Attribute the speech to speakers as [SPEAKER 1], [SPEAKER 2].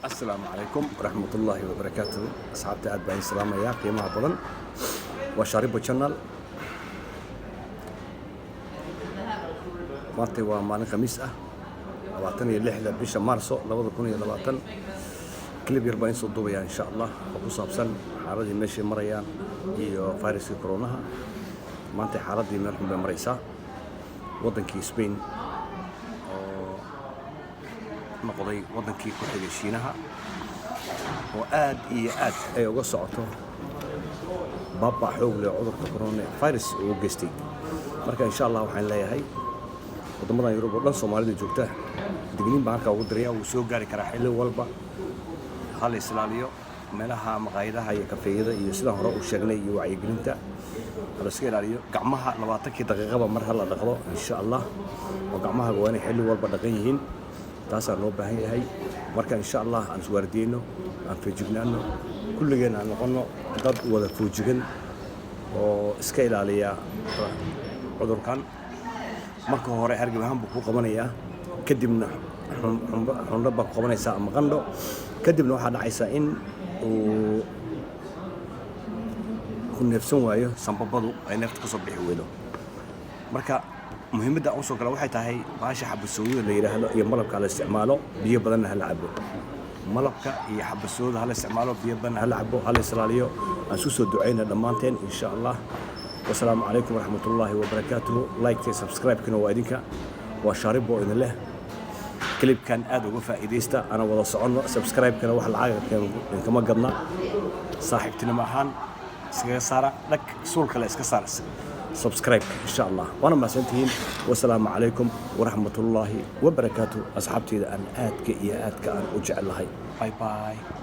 [SPEAKER 1] Asalaamu calaykum waraxmatullaahi wabarakaatuhu. Asxaabta aad baan salaamayaa qiimaha badan. Waa Shaaribo Channel. Maanta waa maalin Khamiis ah, 26-da bisha Maarso 2020. Clip yar baan insoo duubayaa, insha Allah, oo ku saabsan xaaladii meeshay marayaan iyo fayraskii koronaha. Maanta xaaladii meel xun bay maraysaa. Waddankii Spain oo noqday waddankii ku xigay Shiinaha oo aad iyo aad ay uga socoto baaba xoog leh cudurka corona virus uu geystay. Marka, insha Allah, waxaan leeyahay waddamadan Yurub oo dhan Soomaalida joogta digniin baan halkaa ugu diraya. Wuu soo gaari karaa xilli walba. Ha la islaaliyo meelaha maqaayadaha iyo kafeeyada iyo sidaan hore u sheegnay iyo wacyigelinta ha la iska ilaaliyo. Gacmaha 20-kii daqiiqaba mar ha la dhaqdo, insha Allah, oo gacmaha waa inay xilli walba dhaqan yihiin. Taasaa loo baahan yahay. Marka, insha Allah, aan iswaardiyeyno, aan feejignaano, kulligeen aan noqonno dad wada foojigan oo iska ilaaliya cudurkan. Marka hore hargab ahaan buu kuu qabanayaa, kadibna xundho baa ku qabanaysaa ama qandho. Kadibna waxaa dhacaysa in uu ku neefsan waayo, sambabadu ay neefta ka soo bixi weydo. Marka muhiimadda aan usoo gala waxay tahay baasha xabasoodada la yidhaahdo iyo malabka la isticmaalo, biyo badanna hala cabo. Malabka iyo xabasoodada hala isticmaalo, biyo badanna hala cabo, hala islaaliyo. Aan isku soo ducayna dhammaanteen, insha Allah. Wasalaamu calaykum waraxmatullaahi wabarakaatuhu. Like, subscribe-kina waa idinka. Waa Shaaribo idin leh. Clipkan aad uga faa'iidaysta, ana wada soconno. Subscribe-kana wax lacag inkama gadna, saaxiibtinimo ahaan iskaga saara dhag, suul kale iska saara subscribe, insha Allah. Waana mahadsantihiin. Wasalaamu calaykum waraxmatullaahi wabarakaatu. Asxaabteyda aan aadka iyo aadka aan u jecelahay, bye bye.